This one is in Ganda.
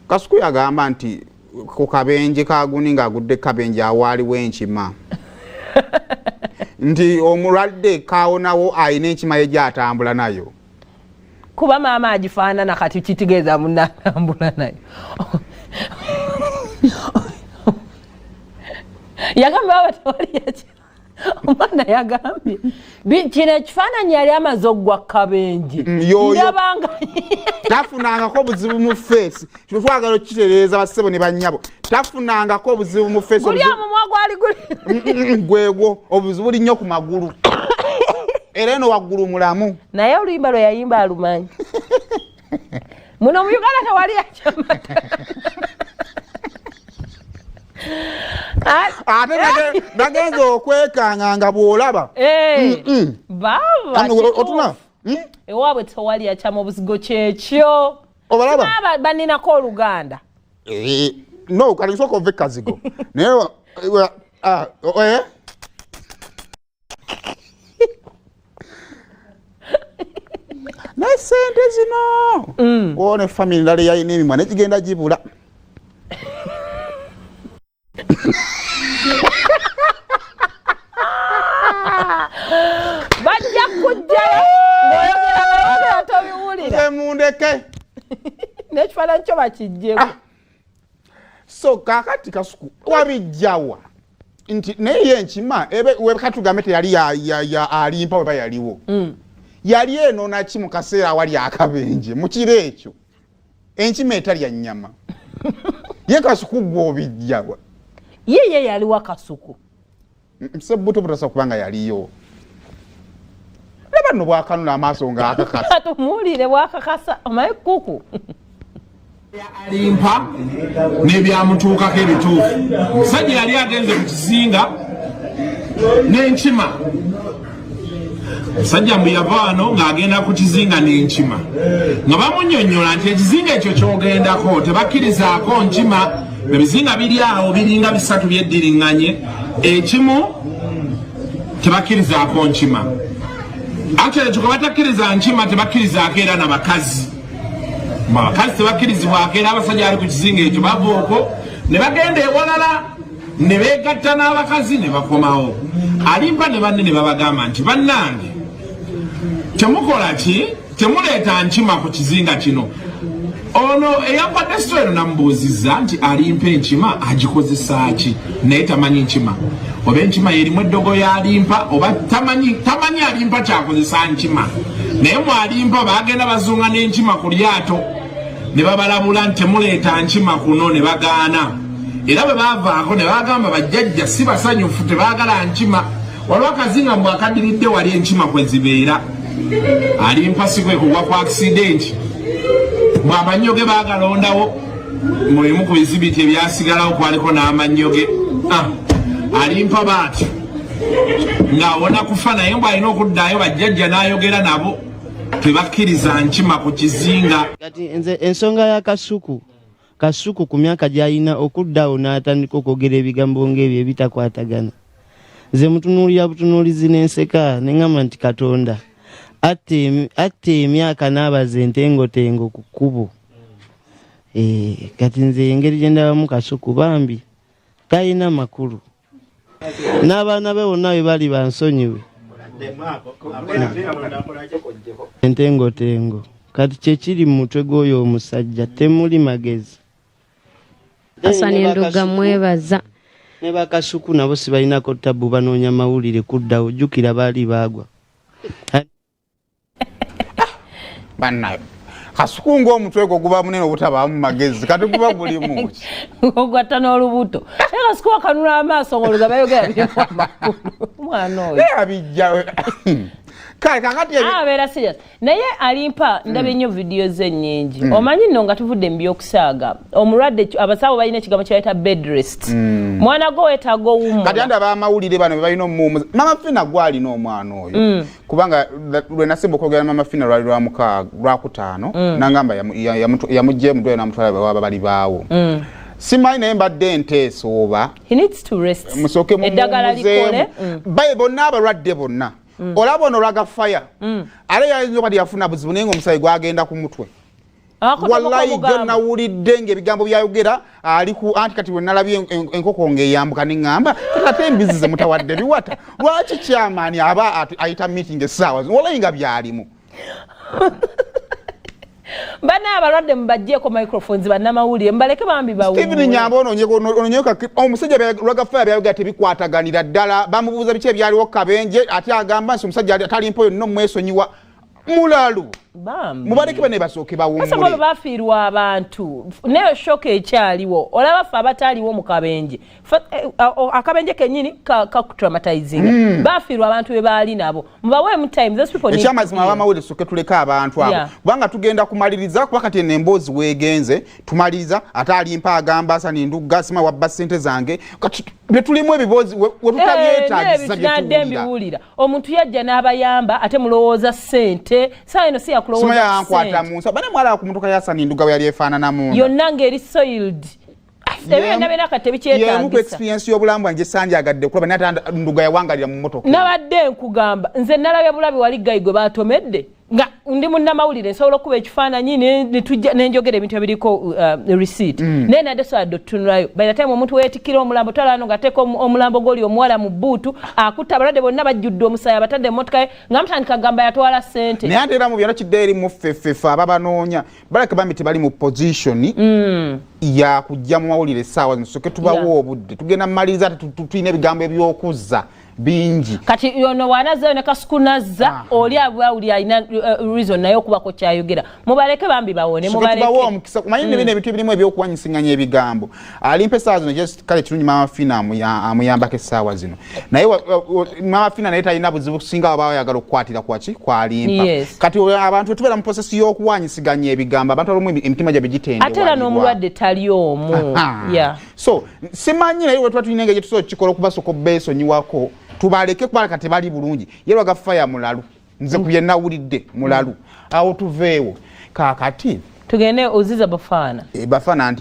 Kasuku yagamba nti ku kabenje kaguni ng'agudde kabenje awaaliwo enkima nti omulwadde kawonawo alina enkima ye gyatambula nayo. Kuba maama agifaanana kati kitegeeza munatambula nayo. Yagamba baba tewali yaki omwana yagambye kino ekifaananyi yali amaze okugwa kabenje ndabanga tafunangako obuzibu mu feesi. Kino twagala okukitereeza bassebo ne bannyabo, tafunangako obuzibu mu feesi. Guli omumwa gwali guli Gwegwo obuzibu buli nnyo ku magulu, era eno waggulu mulamu. Naye oluyimba lwe yayimba alumanyi. Muno mu Uganda tewali yakyamata. Ate nagenza okwekanga nga bw'olaba. Baba otuna ewaabwe tewali yakyama obuzigo kyekyo. Obalaba baninako oluganda. No, kati nsooka ove kazigo naye naye sente zino o ne family ndala eyalina emimwa negigenda gibula. Bajja kujjayo ng'oyogera ng'oyogera tobiwulira. Nze mundeke. N'ekifaananyi kyo bakijjeko. So kakati Kasuku wabijjawa nti naye ye enkima katugambe teyali alimpa weba yaliwo yali enona ki mu kaseera awali akabenje mu kiro ekyo enkima etalya nnyama ye Kasuku gwe obijjawa? Ye yaliwa Kasuku. Sebuto butasa kubanga yaliyo. Laba nno bwakanula amaaso ng'akakasa. Tumuwulire bwakakasa omanyi kuku. Alimpa n'ebyamutuukako ebituufu. Omusajja yali agenze ku kizinga n'enkima. Omusajja mbu yava wano ng'agenda ku kizinga n'enkima, nga bamunnyonnyola nti ekizinga ekyo ky'ogendako tebakkirizaako nkima. Ebizinga biri awo biringa bisatu byeddiriŋŋanye, ekimu tebakkirizaako nkima. Actually ekyo batakkiriza nkima, tebakkirizaako era na bakazi. Abakazi tebakkirizibwako era abasajja bali ku kizinga ekyo bava okwo ne bagenda ewalala ne beegatta n'abakazi ne bakomawo. Alimpa ne banne ne babagamba nti bannange, temukola ki, temuleeta nkima ku kizinga kino. Ono eyampadde story eno namubuuzizza nti alimpa enkima agikozesa ki, naye tamanyi nkima oba enkima yerimu eddogo yalimpa oba tamanyi, tamanyi alimpa kyakozesa nkima. Naye mwalimpa bagenda bazunga n'enkima ku lyato ne babalabula nti temuleeta nkima kuno, ne bagaana. Era bwe baavaako ne bagamba bajjajja si basanyufu, tebaagala nkima. Waliwo akazinga mbw akadiridde wali enkima kwe zibeera. Alimpa si kwe kugwa ku accident, bwe amannyo ge baagalondawo mu bimu ku bizibiti ebyasigalawo kwaliko n'amannyo ge. Alimpa baatyo ng'awona kufa, naye mbw alina okuddayo bajjajja n'ayogera nabo tebakkiriza nkima ku kizinga. Kati nze ensonga ya Kasuku, Kasuku ku myaka gy'alina okuddawo n'atandika okwogera ebigambo ng'ebyo ebitakwatagana, nze mutunuulira butunuulizi n'enseka ne ŋŋamba nti Katonda atta emyaka n'abaza entengotengo ku kkubo. Kati nze engeri gye ndabamu Kasuku, bambi talina makulu, n'abaana be bonna bwe bali bansonyiwe entengotengo. Kati kyekiri mu mutwe gw'oyo omusajja temuli magezi. Hassan Ndugga mwebaza. Ne bakasuku nabo sibalinako tabu, banoonya mawulire kuddawo. Jjukira baali baagwa. Bannayo Kasuku ng'omutwe gwo guba munene obutabaamu magezi, kati guba gulimu ki? Ogwatta n'olubuto, naye Kasuku akanula amaaso ng'olowooza bayogera birimu amakulu, omwana oyo. Naye abijja kale kakati Abeera serious, naye alimpa ndabye nnyo vidiyo ze nnyingi. Omanyi nno nga tuvudde mu byokusaaga, omulwadde abasawo balina ekigambo kye bayita bed rest. Mwana gwo weetaaga Kati owummula. Andi abamawulire bano be balina omumuwumuza. Mama Fina gwalina omwana oyo, kubanga lwe nasimba okwogera Mama Fina lwali lwa mukaaga, lwakutaano, nangamba yamuggyayo mu ddwaliro namutwala bawaba bali baawo. Simanyi, naye mbadde nteesa oba He needs to rest. Musooke Eddagala likole. mumuwumuzeemu. Baye bonna abalwadde bonna olaba ono olwaga faya, ate yayinza oba teyafuna buzibu, naye nga omusayi gwagenda ku mutwe. Wallahi jo nawulidde ng'ebigambo byayogera ali ku anti kati wenalabye enkoko ng'eyambuka ne ŋŋamba ate embizi ze mutawadde biwata, lwaki kyamaani aba ayita meeting essaawa zino? Wallahi nga byalimu. Bana abalwadde mubajjeeko microphones, bannamawulire mubaleke bambi. Steven Nyambo ononyeka omusajja Rwagafaya byayogera tebikwataganira ddala. Bamubuuza biki ebyaliwo kabenje, ate agamba nti omusajja atalimpo yonna omwesonyiwa mulalu. Mubaleke bane basooke bawummule. Bafiirwa abantu naye shock ekyaliwo. Olaba ffe abataliwo mu kabenje, akabenje kenyini kakutraumatizinga. Bafiirwa abantu be baali nabo, mubaweemu time, those people. Ekyamazima abamawulire soke tuleke abantu abo, kubanga tugenda kumaliriza, kuba kati eno emboozi weegenze tumaliriza ate alimpa agamba Asani Ndugga sima wabba ssente zange. Kati byetulimu ebiboozi wetutabyetagisa. Byetudde mbiwulira, omuntu yajja n'abayamba ate mulowooza ssente. Saa eno si yakulowooza. Yankwata munsa bane mwalaba ku motoka ya Asani Ndugga bwe yali efaanana munda. Yonna ng'eri soiled, ebyo byonna byonna kati tebikyetagisa. Ku experience y'obulamu bwange sanjagadde okulaba, naye ate Nduga yawangalira mu motoka. Nabadde nkugamba nze nalabye bulabi wali guy gwe batomedde nga ndi munnamawulire, nsobola okuba ekifaananyi nenjogera ebintu ebiriko receipt. Naye nadde soladde otutunulayo. By the time omuntu weetikkira omulambo twalano ng'ateeka omulambo gw'oli omuwala mu bbuutu, akutta abalwadde bonna bajjudde omusaayi, abatadde emmotoka ye nga mutandika gamba yatwala ssente. Naye ate era mu byonna kidde eri muffeffeffe ababanoonya baleka bambi tebali mu position ya kujja mu mawulire essaawa zino. Soke tubawo obudde, tugenda mumaliriza ate tulina ebigambo ebyokuzza bingi. Kati ono bw'anazzayo ne Kasuku nazza, oli abawuli alina reason naye okubako kyayogera. Mubaleke bambi bawone. Mubaleke omukisa. Kumanyi bino ebintu ebirimu ebyokuwanyisinganya ebigambo, alimpa essaawa zino just kale kirungi Mama Fina amuyambako essaawa zino, naye Mama Fina naye talina buzibu singa waba ayagala okukwatira kwaki kwalimpa. Kati abantu tubeera mu process y'okuwanyisiganya ebigambo, abantu abamu emitima gyabwe gitendewalirwa. Ate era n'omulwadde tali omu. So simanyi, naye wetuba tulina engeri gyetusobola okukikola okubasooka obeesonyiwako, tubaleke kubaleka tebali bulungi. Ye Lwagafaya mulalu, nze ku bye nawulidde mulalu. Awo tuveewo kakati tugende oziza Bafaana. E, Bafaana nti